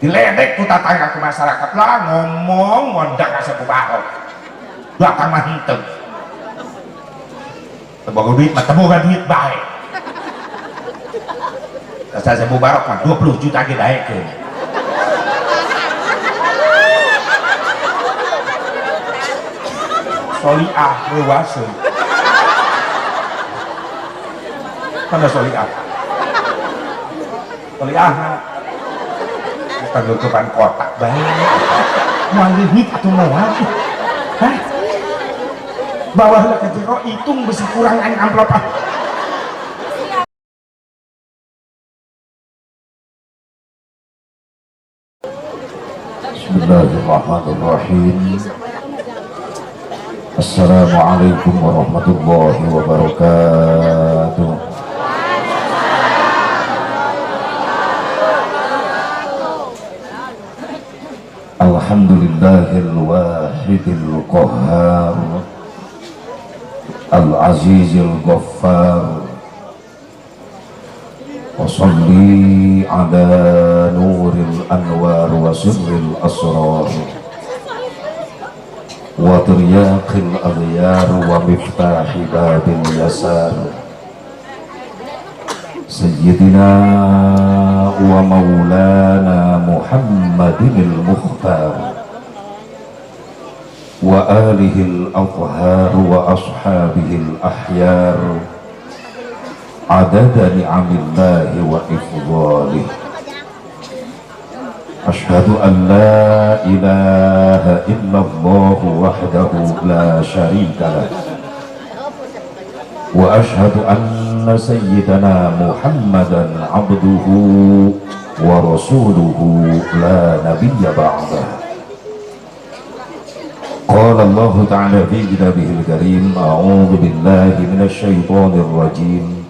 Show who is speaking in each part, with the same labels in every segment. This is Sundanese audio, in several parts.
Speaker 1: Diledek ku tatangga, ku masyarakat lah, ngomong ngondang asa barok. Belakang mah henteu. Teu boga duit mah teu boga duit bae. Asa 1000 barok mah 20 juta ge daekeun. Soliah leuwaseun. Mana Soliah? Soliah mana? Tanggung kotak bae. Moal leungit atuh moal. Hah? Bawa heula ke jero, hitung besi kurang aing amplop ah.
Speaker 2: Bismillahirrahmanirrahim. Assalamualaikum warahmatullahi wabarakatuh. Alhamdulillahil wahidil qahhar, Al-azizil ghaffar. Wa salli ala nuril anwar wa sirril asrar wa tiryaqil aghyar wa miftahi babil yasar, Sayyidina wa maulana Muhammadin al-Mukhtar wa alihi al-athhar wa ashabihi al-ahyar adada ni'amillahi wa ifdhalih. Ashhadu an la ilaha illallah wahdahu la syarika lah wa ashhadu anna sayyidana Muhammadan abduhu wa rasuluhu la nabiyya ba'dah. Qala Allah Ta'ala fi kitabihil karim, a'udzu billahi minasy syaithanir rajim.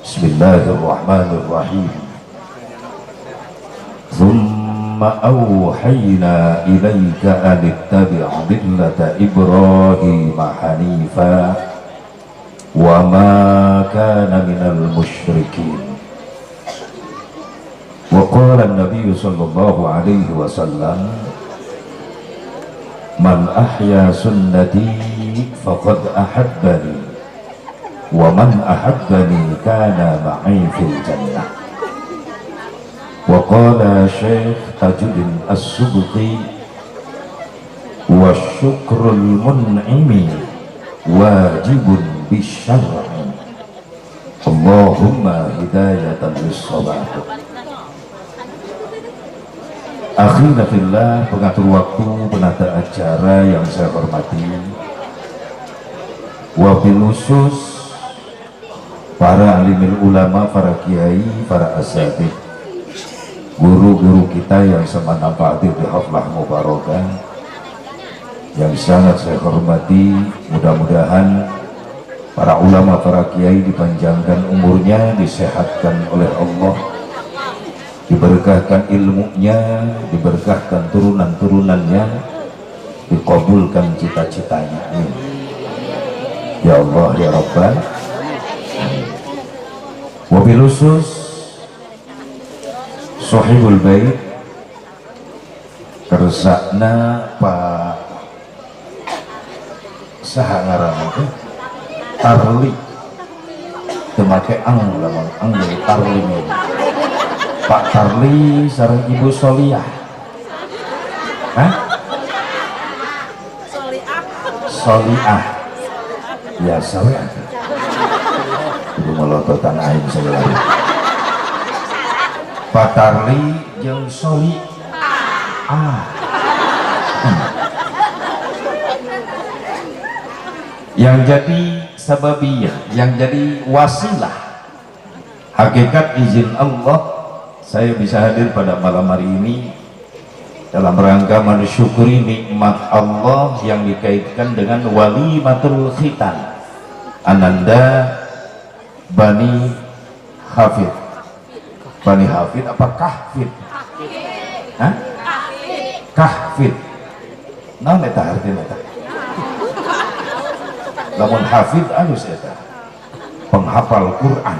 Speaker 2: Bismillahirrahmanirrahim. Thumma awhayna ilaika an ittabi' millata Ibrahim hanifa wa ma kana minal musyrikin. Wa qala an-nabiy sallallahu alaihi wasallam, man ahya sunnati faqad ahabbani wa man ahabbani kana ma'i fil jannah. Wa qala Syekh Tajuddin As-Subqi, wa syukrul mun'imi wajibun bisyar'i. Allahumma hidayatan lis-sawab. Akhina fillah, pengatur waktu, penata acara yang saya hormati, wabil khusus para alimil ulama, para kiai, para asatid, guru-guru kita yang sama hadir di haflah mubarakah yang sangat saya hormati, mudah-mudahan para ulama, para kiai dipanjangkan umurnya, disehatkan oleh Allah, diberkahkan ilmunya, diberkahkan turunan-turunannya, dikabulkan cita-citanya. Amin. Ya Allah ya Rabbal. Wabil khusus Sohibul Bait, kersakna Pak saha ngaranna teh, Tarli, teu make ang, lamun ang jadi Tarli ini. Pak Tarli sareng Ibu Soliah. Hah? Soliah. Biasa we atuh. Ibu melototan aing segala. Pak Tarli jeung Soli ah. Yang jadi sababiyah, yang jadi wasilah hakikat izin Allah saya bisa hadir pada malam hari ini dalam rangka mensyukuri nikmat Allah yang dikaitkan dengan walimatul khitan Ananda Bani Hafid. Bani Hafid apa Kahfid? Hah? Kahfid. Naon eta artina eta? Lamun Hafid alus eta, penghafal Quran.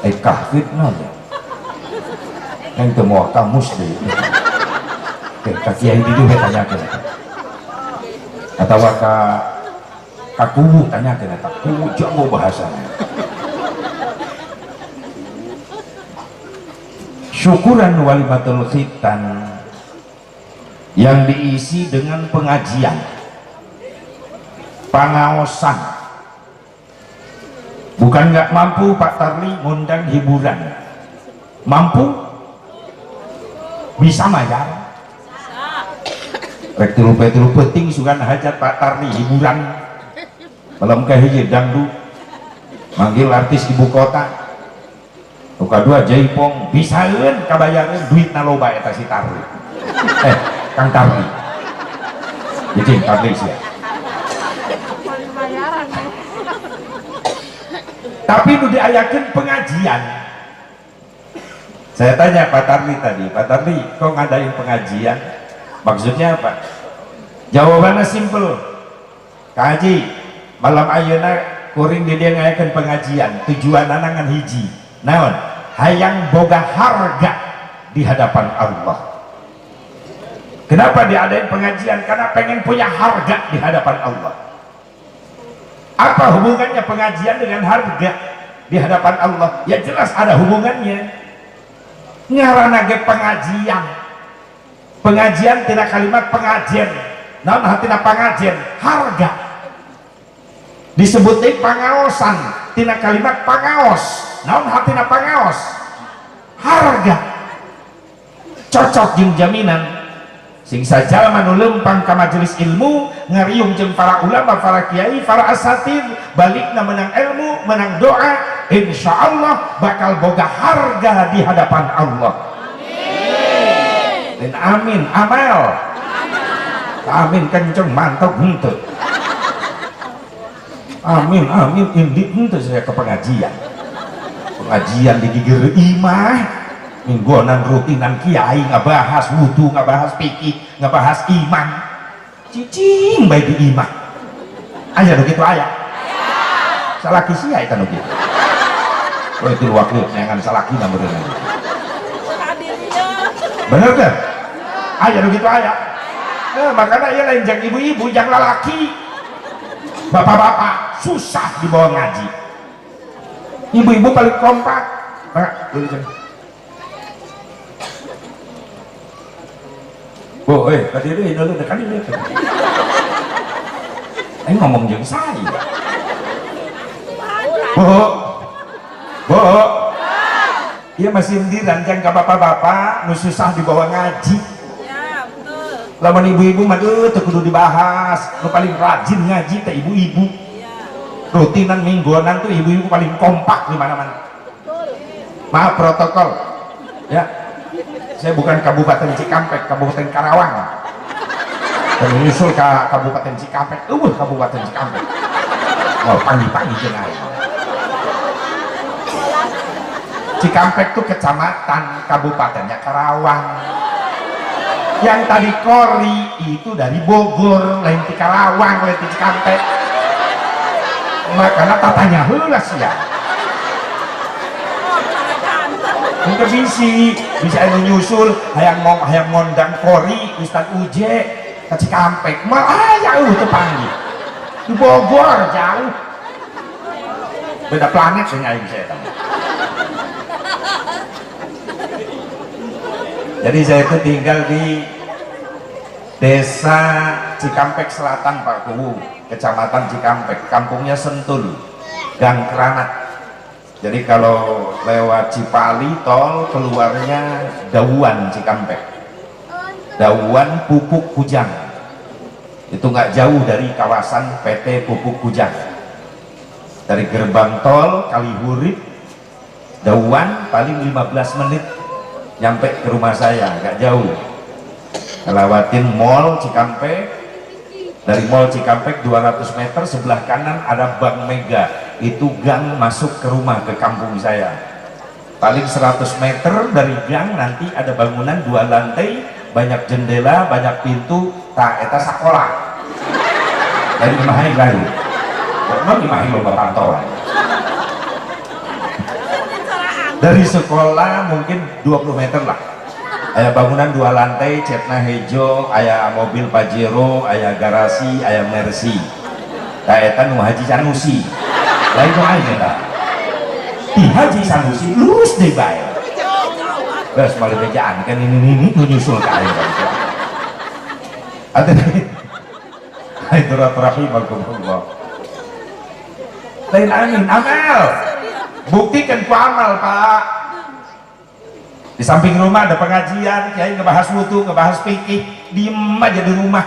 Speaker 2: Eh, Kahfid naon ya? Yang teu moal kamus deui. Oke, ka kiai di dieu tanyakeun. Atawa ka kuwu tanyakeun eta, kuwu jago bahasana. Syukuran walimatul khitan yang diisi dengan pengajian, pangaosan. Bukan nggak mampu Pak Tarli ngundang hiburan, mampu, bisa mayar. Rek tilu penting sugan hajat Pak Tarli hiburan malam kahiji dangdut, manggil artis ibu kota, nu kadua jaipong, bisaeun kabayareun duit na loba eta si Tarli. Kang Tarli. Jadi Tarli sia. Tapi nu diayakeun pengajian. Saya tanya Pak Tarli tadi, Pak Tarli kok ngadain pengajian? Maksudnya apa? Jawabannya simple. Kang Haji, malam ayeuna kuring di dieu ngayakeun pengajian, tujuanana ngan hiji. Naon? Hayang boga harga di hadapan Allah. Kenapa diadain pengajian? Karena pengen punya harga di hadapan Allah. Apa hubungannya pengajian dengan harga di hadapan Allah? Ya jelas ada hubungannya. Ngaranna ge pengajian. Pengajian tidak kalimat pengajian. Naon hatina pengajian? Harga. Disebut deui pangaosan tina kalimat pangaos. Naon hatina pangaos? Harga. Cocok jeung jaminan. Sing sajalma nu lempang ka majelis ilmu, ngariung jeung para ulama, para kiai, para asatid, balikna menang ilmu, menang doa, insya Allah bakal boga harga di hadapan Allah. Amin. Dan amin, amal. Amin kenceng mantap henteu. Amin, amin indi henteu saya ke pengajian. Pengajian di gigir imah. Mingguanan rutinan kiai ngabahas wudu, ngabahas fikih, ngabahas iman. Cicing bae di imah. Aya nu kitu aya. Salaki sia eta nu kitu. Oh itu wakil neangan salakina meureun. Bener teh? Aya nu kitu aya. Makanya ieu lain jang ibu-ibu, jang lalaki. Bapak-bapak susah dibawa ngaji. Ibu-ibu paling kompak. Nah, dulu. Oh, tadi itu dulu kali ini. Ngomong jeung saya. Bu, bu, iya masih dirancang ke bapak-bapak, nu susah dibawa ngaji.
Speaker 3: Ya, betul.
Speaker 1: Lamun ibu-ibu mah teu kudu dibahas, nu paling rajin ngaji teh ibu-ibu.
Speaker 3: Ya.
Speaker 1: Rutinan mingguanan tuh ibu-ibu paling kompak di mana-mana. Maaf protokol, ya. Saya bukan Kabupaten Cikampek, Kabupaten Karawang. Dan menyusul ke Kabupaten Cikampek, Kabupaten Cikampek. Oh, pagi-pagi jeung aing. Cikampek tuh kecamatan, kabupatennya Karawang. Yang tadi Kori itu dari Bogor, lain di Karawang, lain di Cikampek. Makanya tatanya heula sia. Mungkin bisi, bisa anu nyusul, hayang ngomong, hayang ngondang Kori, Ustaz Uje, ke Cikampek, malah aya eueuh teu panggih. Di Bogor jauh. Beda planet sih aing saya tahu. Jadi saya itu tinggal di Desa Cikampek Selatan Pak Kuwu, Kecamatan Cikampek, kampungnya Sentul, Gang Keramat. Jadi kalau lewat Cipali tol keluarnya Dawuan Cikampek, Dawuan Pupuk Kujang. Itu nggak jauh dari kawasan PT Pupuk Kujang. Dari gerbang tol Kalihurip Dawuan paling 15 menit nyampe ke rumah saya, nggak jauh. Lewatin Mall Cikampek, dari Mall Cikampek 200 meter sebelah kanan ada Bank Mega, itu gang masuk ke rumah, ke kampung saya. Paling 100 meter dari gang nanti ada bangunan 2 lantai, banyak jendela, banyak pintu, tak eta sekolah. Dari imah aing lain. Memang imah aing loba pantauan. Dari sekolah mungkin 20 meter lah. Aya bangunan 2 lantai, catna hejo, aya mobil Pajero, aya garasi, aya Mercy. Tah eta nu Haji Sanusi. Lain nu aing eta. Di Haji Sanusi lurus deui bae. Geus balik bejaan kan ini nu nyusul ka aing. Atuh hadirat rahimakumullah. Lain angin, amal. Buktikan ku amal, Pak. Di samping rumah ada pengajian, kiai ngebahas wudu, ngebahas fikih, diem aja di rumah.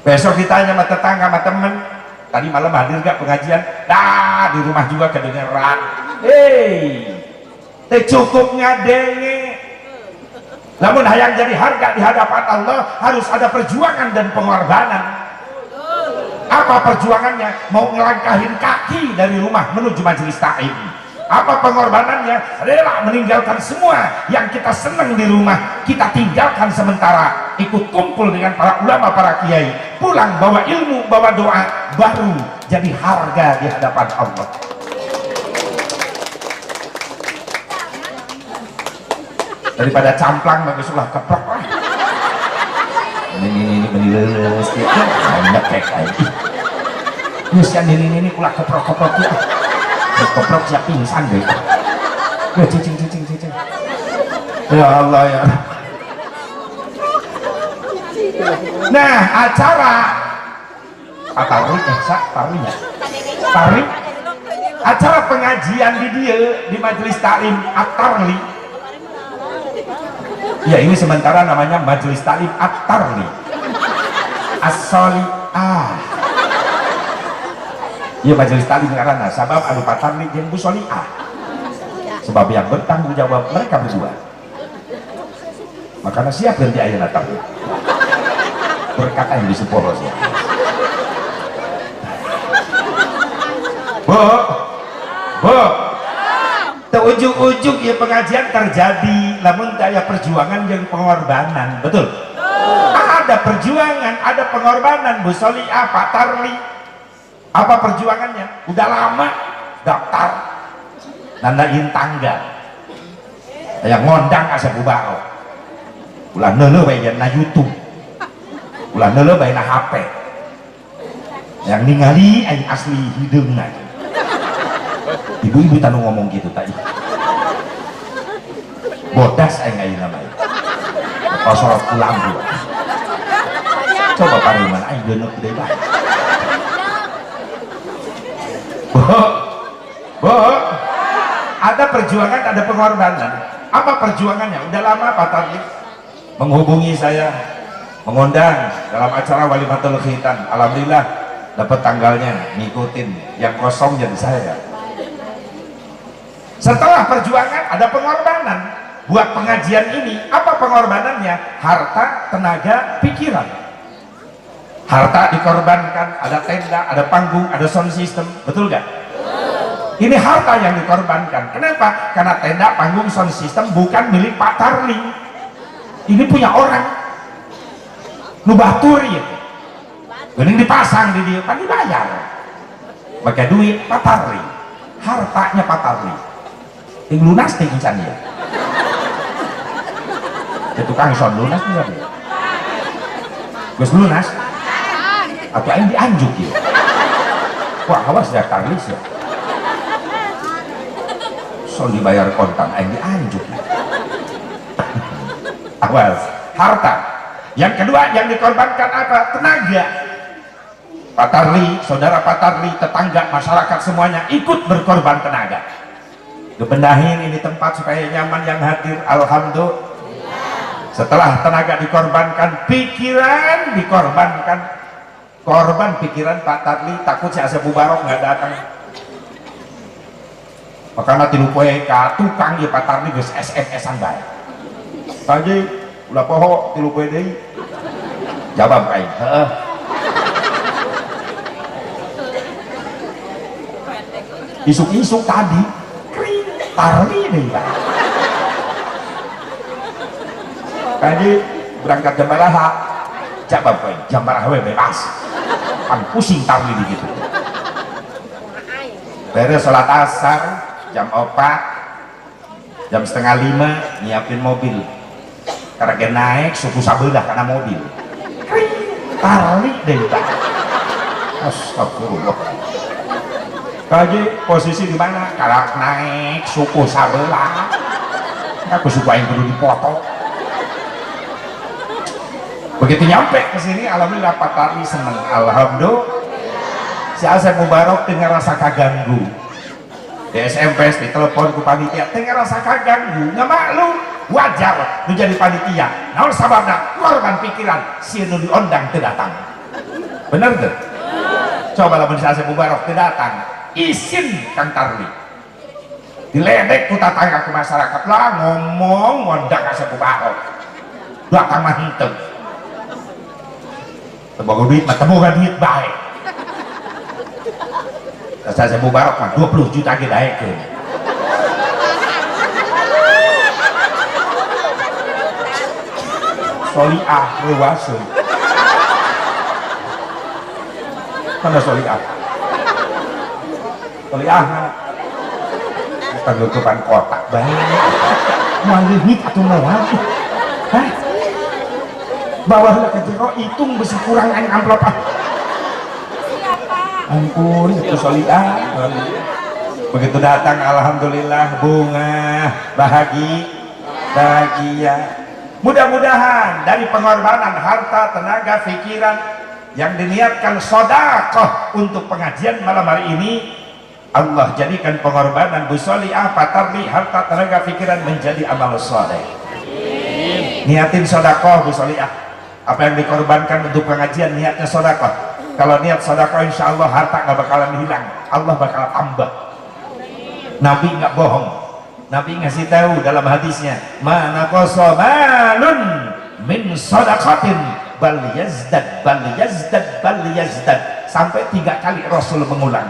Speaker 1: Besok ditanya sama tetangga, sama temen, tadi malam hadir gak pengajian? Dah, di rumah juga kedengeran. Hei, teh cukup ngadenge. Namun hayang jadi harga di hadapan Allah harus ada perjuangan dan pengorbanan. Apa perjuangannya? Mau ngelangkahin kaki dari rumah menuju majelis taklim. Apa pengorbanannya? Rela meninggalkan semua yang kita senang di rumah, kita tinggalkan sementara, ikut kumpul dengan para ulama, para kiai, pulang bawa ilmu, bawa doa, baru jadi harga di hadapan Allah. Daripada camplang bagus ulah keprok lah. Ini menilis, ya, nyekek aja. Geus yang ini ulah keprok-keprok ya. Keprok siap pingsan deh. Ya cicing cicing cicing. Ya Allah ya. Nah, acara tarik tarlinya. Tarik acara pengajian di dia di majelis taklim At-Tarli. Ya ini sementara namanya majelis taklim At-Tarli. As-Soli'ah. Ya majelis taklim karena sabab anu Patarli jeung Bu Soli'ah. Sebab yang bertanggung jawab mereka berdua. Makanya siap ganti ayeuna Tarli. Berkata yang disepolos ya. Bu, Bu, ujug-ujug ya pengajian terjadi, namun daya perjuangan yang pengorbanan, betul? Ada perjuangan, ada pengorbanan, Bu Soli'ah, Pak Tarli. Apa perjuangannya? Udah lama daftar, nandain tangga, yang ngondang asa bubao, ulah neuleuh bae na YouTube, ulah neuleuh bae na HP, yang ningali aing asli hideungna. Ibu-ibu tanu ngomong gitu tadi. Bodas aing ayeuna mah. Pasal pulang gua. Coba paruman aing geuneuh deui bae. Bu. Bu. Ada perjuangan, ada pengorbanan. Apa perjuangannya? Udah lama Pak Tarli menghubungi saya, mengundang dalam acara Walimatul Khitan. Alhamdulillah dapat tanggalnya, ngikutin. Yang kosong jadi saya. Setelah perjuangan ada pengorbanan. Buat pengajian ini, apa pengorbanannya? Harta, tenaga, pikiran. Harta dikorbankan, ada tenda, ada panggung, ada sound system, betul gak? Ini harta yang dikorbankan. Kenapa? Karena tenda, panggung, sound system bukan milik Pak Tarli. Ini punya orang. Nu batur ya. Gening dipasang di dia, kan dibayar. Pakai duit Pak Tarli. Hartanya Pak Tarli. Ting lunas ting incan ya. Ya tukang sound lunas bisa dia. Geus lunas. Atau aing dianjuk ya. Wah, awas ya Tarlis ya. Sound dibayar kontan aing dianjuk ya. Awas, harta. Yang kedua yang dikorbankan apa? Tenaga. Pak Tarli, saudara Pak Tarli, tetangga, masyarakat semuanya ikut berkorban tenaga. Dibenahin ini tempat supaya nyaman yang hadir. Alhamdulillah. Setelah tenaga dikorbankan, pikiran dikorbankan. Korban pikiran Pak Tarli, takut si Asep Mubarok nggak datang. Makanya tilu poe ka tukang ya Pak Tarli geus SMS-an bae. Pagi ulah poho tilu poe deui. Jawab aing, heeh. Isuk-isuk tadi kring Tarli deui Pak. Pagi berangkat jam baraha. Jawab aing, jam baraha we bebas. Pan pusing Tarli di gitu. Beres sholat asar jam 4 Jam 4.30 nyiapin mobil. Karena naik suku sabelah karena mobil. Tali deh tak. Astagfirullah. Kaji posisi di mana? Kalau naik suku sabelah. Aku suku yang perlu dipoto. Begitu nyampe ke sini, alhamdulillah Pak Tarli seneng. Alhamdulillah. Si Asep Mubarok dengan rasa kaganggu. Di SMP di telepon ku panitia, dengan rasa kaganggu, nggak maklum, wajar menjadi panitia. Naon sababna korban pikiran, si nu diondang teu datang. Bener tuh? Coba lamun si Asep Mubarok teu datang, isin Kang Tarli. Diledek ku tetangga ke masyarakat lah ngomong ngondang Asep Mubarok. Datang mah henteu. Teu boga duit mah teu boga duit bae. Asep Mubarok mah 20 juta ge daekeun. Soliah leuwaseun. Mana Soliah? Soliah mana? Tanggupan kotak bae. Moal leungit atuh moal. Hah? Bawah heula ke jero hitung besi kurang aing amplop ah. Ampun, itu Soliah. Begitu datang alhamdulillah bunga bahagia bahagia. Mudah-mudahan dari pengorbanan harta, tenaga, pikiran yang diniatkan sodakoh untuk pengajian malam hari ini, Allah jadikan pengorbanan Bu Soliah, Pak Tarli, harta, tenaga, pikiran menjadi amal soleh. Niatin sodakoh Bu Soliah. Apa yang dikorbankan untuk pengajian niatnya sodakoh. Kalau niat sodakoh insya Allah harta nggak bakalan hilang, Allah bakal tambah. Nabi nggak bohong. Nabi ngasih tahu dalam hadisnya, mana malun min sodakotin bal yazdad bal yazdad bal yazdad, sampai 3 kali Rasul mengulang.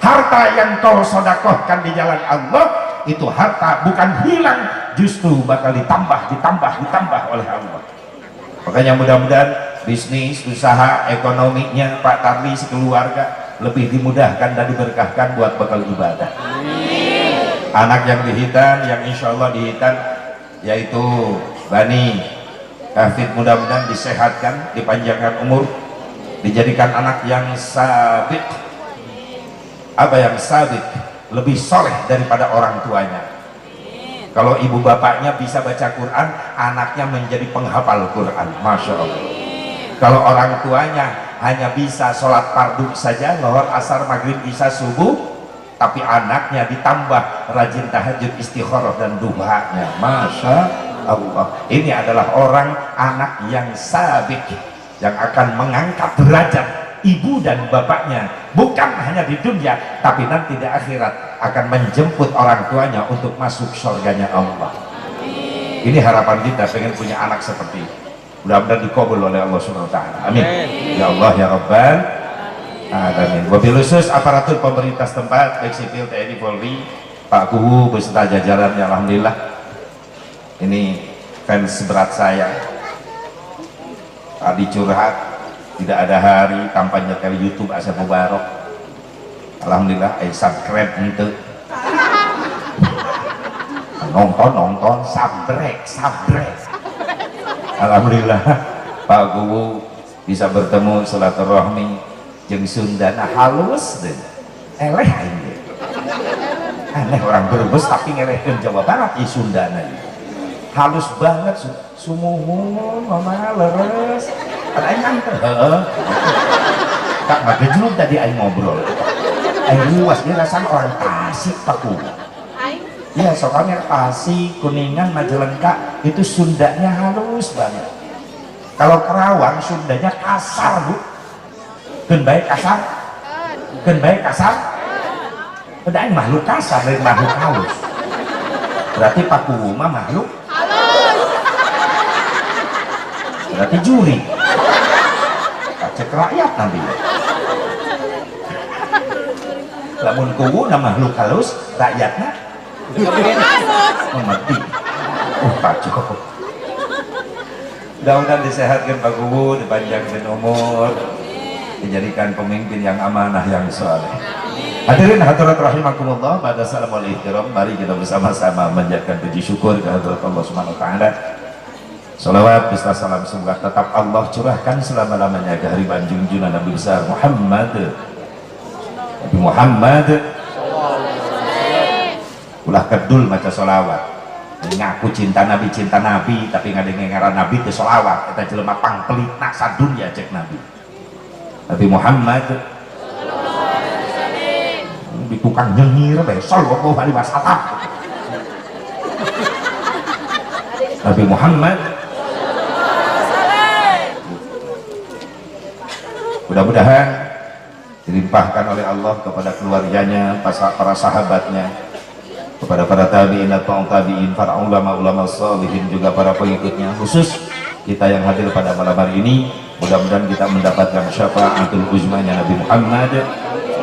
Speaker 1: Harta yang kau sodakohkan di jalan Allah itu harta bukan hilang, justru bakal ditambah, ditambah, ditambah oleh Allah. Makanya mudah-mudahan bisnis, usaha, ekonominya Pak Tarli sekeluarga lebih dimudahkan dan diberkahkan buat bekal ibadah. Amin. Anak yang dihitan, yang insya Allah dihitan, yaitu Bani Hafid, mudah-mudahan disehatkan, dipanjangkan umur, dijadikan anak yang sabit. Apa yang sabit? Lebih soleh daripada orang tuanya. Kalau ibu bapaknya bisa baca Quran, anaknya menjadi penghafal Quran. Masya Allah. Kalau orang tuanya hanya bisa sholat fardu saja, lohor, asar, maghrib, isya, subuh, tapi anaknya ditambah rajin tahajud, istikharah dan duhanya. Masya Allah. Ini adalah orang anak yang sabik, yang akan mengangkat derajat ibu dan bapaknya, bukan hanya di dunia, tapi nanti di akhirat akan menjemput orang tuanya untuk masuk surganya Allah. Ini harapan kita, pengen punya anak seperti itu. Mudah-mudahan dikabul oleh Allah Subhanahu wa taala. Amin. Ya Allah ya Rabbal alamin. Wabil khusus aparatur pemerintah setempat, baik sipil, TNI, Polri, Pak Kuwu beserta jajarannya, alhamdulillah. Ini fans berat saya. Tadi curhat, tidak ada hari tanpa nyetel YouTube Asep Mubarok. Alhamdulillah, subscribe ente. Nonton, subscribe, subscribe. Alhamdulillah Pak Kuwu bisa bertemu silaturahmi jeung Sundana halus deh. Eleh aing deh. Aneh orang Brebes tapi ngelehkeun Jawa Barat ieu Sundana ieu. Halus banget sumuhun mama leres. Ada aing nganter heeh. Kak ngagejlug tadi aing ngobrol. Aing luas dia rasana orang Tasik Pak Kuwu. Ya, soalnya Tasik, Kuningan, Majalengka itu Sundanya halus banget. Kalau Kerawang Sundanya kasar, Bu. Keun bae kasar. Keun bae kasar. Udah aing makhluk kasar dari makhluk halus. Berarti Pak Kuwu mah makhluk
Speaker 3: halus.
Speaker 1: Berarti juri. Cek rakyat nanti. Lamun kuwu na makhluk halus, rakyatna
Speaker 3: halus.
Speaker 1: Mati. Oh, kacau. Mudah-mudahan disehatkan Pak Kuwu, dipanjangkan umur, dijadikan pemimpin yang amanah, yang soleh. Hadirin hadirat rahimakumullah, pada assalamualaikum, mari kita bersama-sama menjadikan puji syukur kehadirat Allah Subhanahu wa taala. Salawat beserta salam semoga tetap Allah curahkan selama-lamanya ke hari junjungan Nabi besar Muhammad. Nabi Muhammad. Ulah kedul maca solawat. Ngaku cinta Nabi, tapi ngadenge ngaran Nabi teu solawat, eta jelema pangpelitna sadunya cek Nabi. Nabi Muhammad di tukang nyengir bae sallallahu alaihi wasallam. Nabi Muhammad. Mudah-mudahan dilimpahkan oleh Allah kepada keluarganya, para sahabatnya, kepada para tabi'in atau tabi'in, para ulama-ulama salihin, juga para pengikutnya, khusus kita yang hadir pada malam hari ini, mudah-mudahan kita mendapatkan syafaatul uzmanya Nabi Muhammad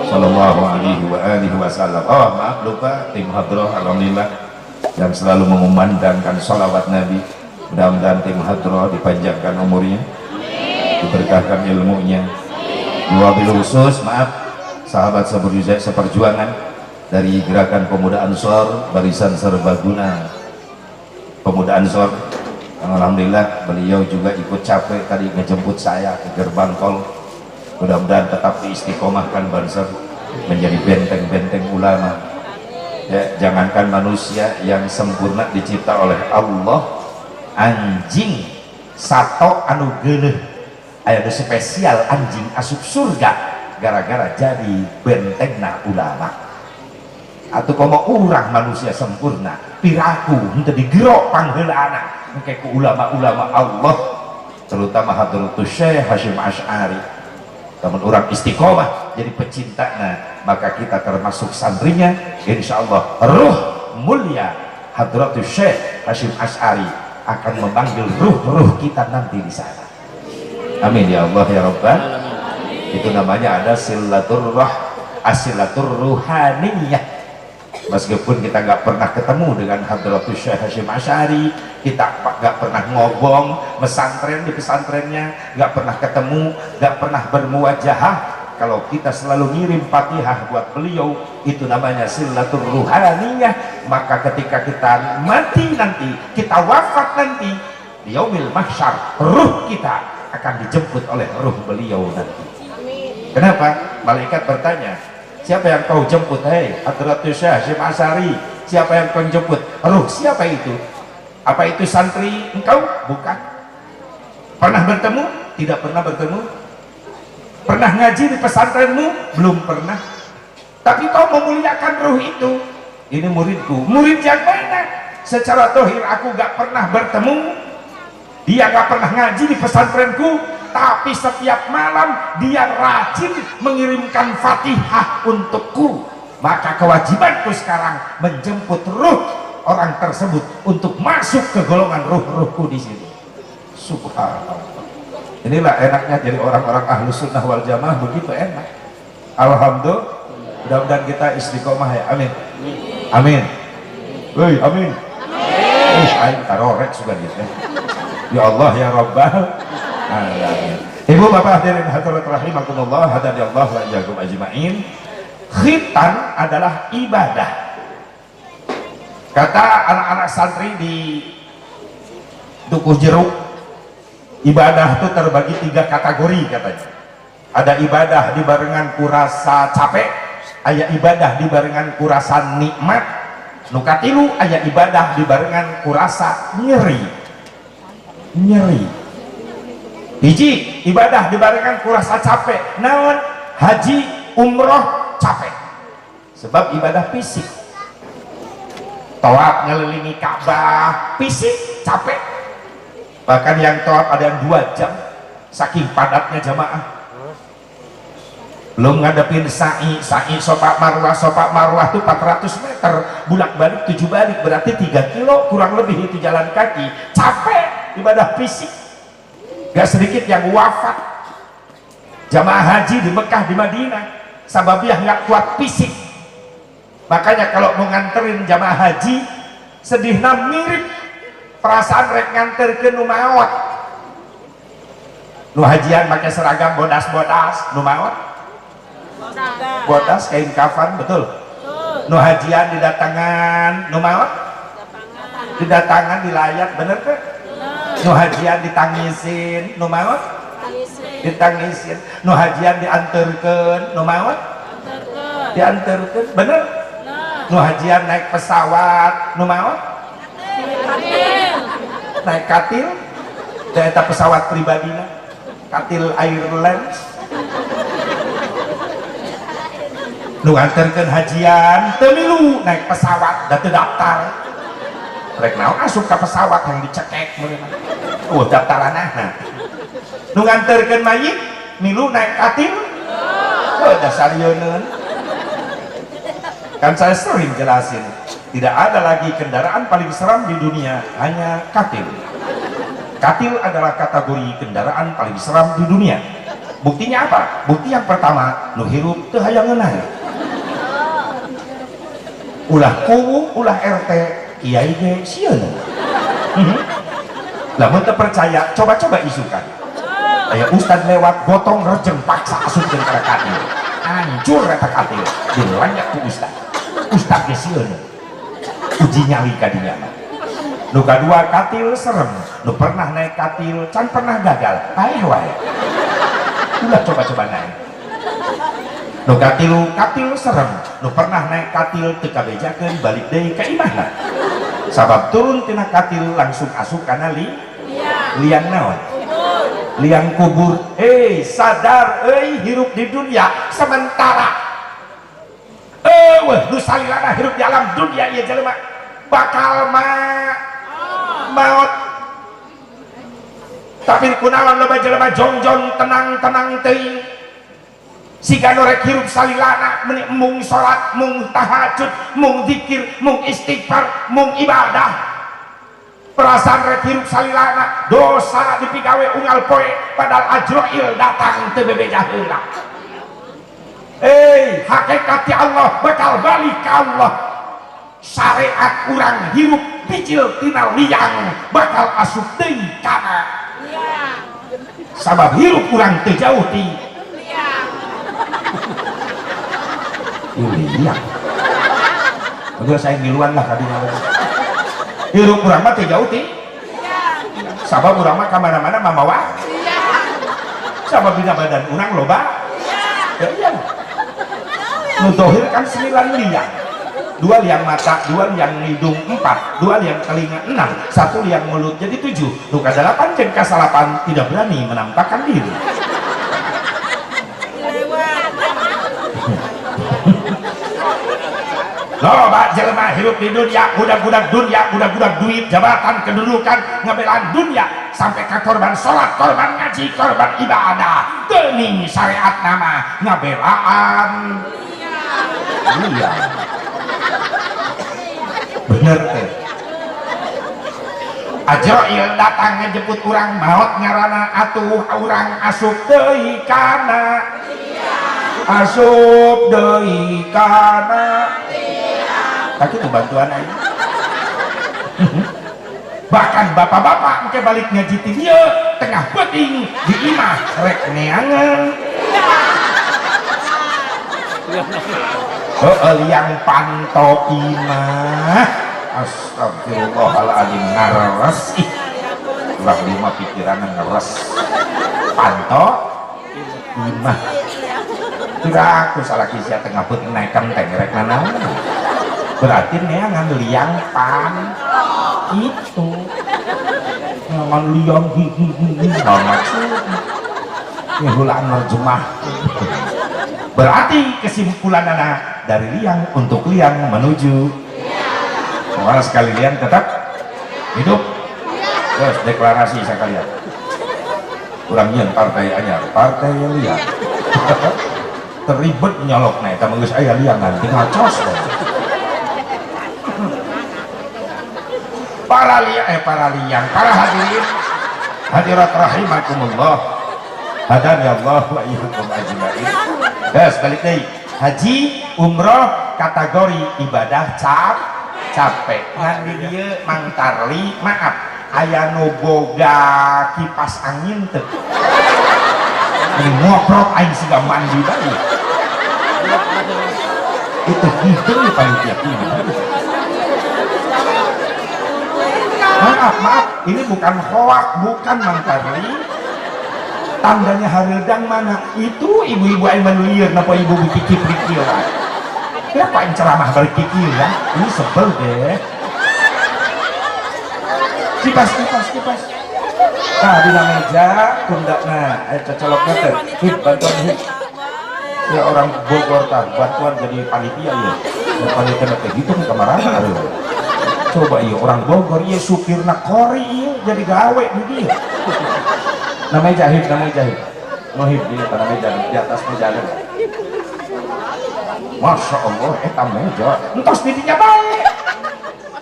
Speaker 1: sallallahu alaihi wa alihi wasallam. Oh maaf lupa, tim hadroh alhamdulillah yang selalu mengumandangkan salawat Nabi. Mudah-mudahan tim hadroh dipanjangkan umurnya, diberkahkan ilmunya. Wabil khusus maaf sahabat seperjuangan dari Gerakan Pemuda Ansor, Barisan Serbaguna Pemuda Ansor, alhamdulillah beliau juga ikut capek tadi ngejemput saya ke gerbang tol. Mudah-mudahan tetap diistiqomahkan Banser menjadi benteng-benteng ulama. Ya, jangankan manusia yang sempurna dicipta oleh Allah, anjing sato anu geuleuh aya nu spesial anjing asup surga gara-gara jadi bentengna ulama. Atau komo urang manusia sempurna piraku henteu digerok pangheulaana engke ku ulama-ulama Allah, terutama Hadratus Syekh Hasyim Asy'ari. Namun orang istiqomah jadi pecintana, maka kita termasuk santrinya insyaallah. Ruh mulia Hadratus Syekh Hasyim Asy'ari akan memanggil ruh-ruh kita nanti di sana. Amin ya Allah ya Rabbal. Itu namanya ada silaturrah, asilatur ruhaniyah. Meskipun kita nggak pernah ketemu dengan Hadratus Syekh Hasyim Asy'ari, kita nggak pernah ngobong mesantren di pesantrennya, nggak pernah ketemu, nggak pernah bermuwajahah, kalau kita selalu ngirim Fatihah buat beliau, itu namanya silatur ruhaniyah. Maka ketika kita mati nanti, kita wafat nanti di yaumil mahsyar, ruh kita akan dijemput oleh ruh beliau nanti. Amin. Kenapa? Malaikat bertanya, siapa yang kau jemput? Hei Hadratus Syekh Hasyim Asy'ari, siapa yang kau jemput? Ruh siapa itu? Apa itu santri engkau? Bukan. Pernah bertemu? Tidak pernah bertemu. Pernah ngaji di pesantrenmu? Belum pernah. Tapi kau memuliakan ruh itu. Ini muridku. Murid yang mana? Secara dohir aku gak pernah bertemu, dia gak pernah ngaji di pesantrenku, tapi setiap malam dia rajin mengirimkan Fatihah untukku. Maka kewajibanku sekarang menjemput ruh orang tersebut untuk masuk ke golongan ruh-ruhku di sini. Subhanallah. Inilah enaknya jadi orang-orang ahlu sunnah wal jamaah, begitu enak. Alhamdulillah. Mudah-mudahan kita istiqomah ya. Amin. Amin. Woi, amin. Amin. Aing tarorek suka dia. Ya Allah ya Rabbal alamin. Ibu bapak hadirin hadirat rahimakumullah, hadanallahu wa iyyakum ajmain. Khitan adalah ibadah. Kata anak-anak santri di Dukuh Jeruk, ibadah itu terbagi 3 kategori katanya. Ada ibadah dibarengan kurasa capek, aya ibadah dibarengan kurasa nikmat, nu katilu aya ibadah dibarengan kurasa nyeri. Nyeri. Hiji ibadah dibarengan kurasa capek, naon? Haji, umroh capek. Sebab ibadah fisik. Tawaf ngelilingi Ka'bah, fisik capek. Bahkan yang tawaf ada yang 2 jam saking padatnya jamaah. Belum ngadepin sa'i, sa'i sopak marwah, sopak marwah tuh 400 meter, bolak-balik 7 balik berarti 3 kilo kurang lebih itu jalan kaki. Capek ibadah fisik. Gak sedikit yang wafat jamaah haji di Mekah, di Madinah, sababiah nggak kuat fisik. Makanya kalau mau nganterin jamaah haji sedihna mirip perasaan rek nganter ke nu maot. Nu hajian pakai seragam bodas-bodas, nu maot Bodas kain kafan, betul. Nu hajian didatangan, nu maot didatangan dilayat, bener teh? Nu hajian ditangisin, nu maot ditangisin, nu hajian dianterkeun, nu maot dianterkeun, bener? Nu hajian naik pesawat, nu maot naik katil, da eta pesawat pribadina, katil Airlines. Nu nganterkeun hajian teu milu naik pesawat, da teu daftar. Rek naon asup ka pesawat yang dicekek meureun. Oh, daftaranana. Nu nganterkeun mayit milu naik katil. Oh, dasar yeuneun. Kan saya sering jelasin, tidak ada lagi kendaraan paling seram di dunia, hanya katil. Katil adalah kategori kendaraan paling seram di dunia. Buktinya apa? Bukti yang pertama, nu hirup teu hayang ngeunah. Ulah kuwu, ulah RT, kiai ge sieun. Lamun teu percaya, coba-coba isukan. Aya ustad lewat gotong rejeng paksa asupkeun ka katil. Hancur eta katil, dilanyak ku ustad. Ustad ge sieun. Uji nyali ka dinya mah. Nu kadua katil serem, nu pernah naik katil can pernah gagal, paeh wae. Ulah coba-coba naik. Nu katilu katil serem, nu pernah naik katil teu kabejakeun balik deui ka imahna. Sabab turun tina katil langsung asup kana liang naon? Liang kubur. Sadar euy, hirup di dunia sementara. Weh, nu salilana hirup di alam dunia ieu jelema bakal maot. Tapi kunaon loba jelema jongjon tenang-tenang teuing. Siga nu rek hirup salilana meuni mung salat, mung tahajud, mung zikir, mung istighfar, mung ibadah. Perasaan rek hirup salilana dosa dipigawe unggal poe padahal Ajrail datang teu bebeja heula. Hakikat ti Allah bakal balik ka Allah. Syariat urang hirup bijil tina liang bakal asup deui kana. Sabab hirup urang teu jauh ti liang. Udah saya ngiluan lah kadinya. Hirup urang mah teu jauh ti. Sabab urang mah ka mana-mana mamawa. Sabab dina badan urang loba. Ya iya. Nu dohir kan 9 liang. 2 liang mata, 2 liang hidung, 4, 2 liang telinga, 6, 1 liang mulut, jadi 7. Nu kadalapan jeung kasalapan tidak berani menampakkan diri. Loba jelema hirup di dunia, budak-budak dunia, budak-budak duit, jabatan, kedudukan, ngabelaan dunia, sampai ke korban sholat, korban ngaji, korban ibadah. Geuning syariat nama ngabelaan. Iya. Bener teh. Ajrail datang ngejemput urang maot ngaranna atuh urang asup deui kana. Asup deui kana. Tak itu bantuan aing. Bahkan bapak-bapak engke balik ngaji ti dieu tengah peuting di imah rek neangan. Heeh, liang panto imah. Astagfirullahaladzim, ngareres ih. Urang lima pikiran ngeres. Panto imah. Kira aku salah kisia tengah peuting naik kenteng rek nanaon. Berarti neangan liang pan itu. Neangan liang hi hi hi hi. Naon maksudna? Ngehulaan nerjemah. Berarti kesimpulan anak dari liang untuk liang menuju liang. Sekali liang tetap hidup. Terus deklarasi sekalian. Kurang nyeun partai anyar, partai liang. Teribet nyolok na eta geus aya liangan tinggal cos. Para liang, para liang, para hadirin, hadirat rahimakumullah. Hadani Allah wa iyyakum ajmain. Guys, balik deui. Haji, umroh kategori ibadah capek. Ngan di dieu Mang Tarli, maaf, aya nu boga kipas angin teu. Ini ngoprok aing siga mandi bae. Itu hidung panitia ini. Maaf, maaf, ini bukan hoak, bukan Mang Karli. Tandanya hareudang mana? Itu ibu-ibu yang menulir, napa ibu bikiki prikil. Kenapa yang ceramah berkikir ya? Ini sebel deh. Kipas, kipas, kipas. Nah, di meja, tunda, nah, cocoloknya teh. Hip, bantuan hip. Ya orang Bogor tah, bantuan jadi panitia ya. Ya panitia teh gitu kemarin. Coba iya orang Bogor, iya supirna kori iya jadi gawe di dia. Namanya jahit, namanya jahit. Nohib di atas meja, di atas meja. Masya Allah, eta meja. Entos didinya baik.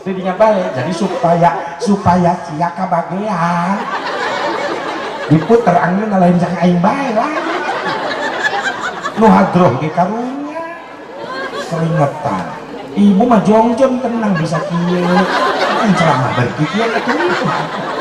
Speaker 1: Didinya baik. Jadi supaya supaya sia kabagean. Diputer angin lain jang aing bae lah. Nu hadroh ge karunya. Keringetan. Ibu mah jongjon tenang bisa kieu. Kan ceramah berkikieu atuh.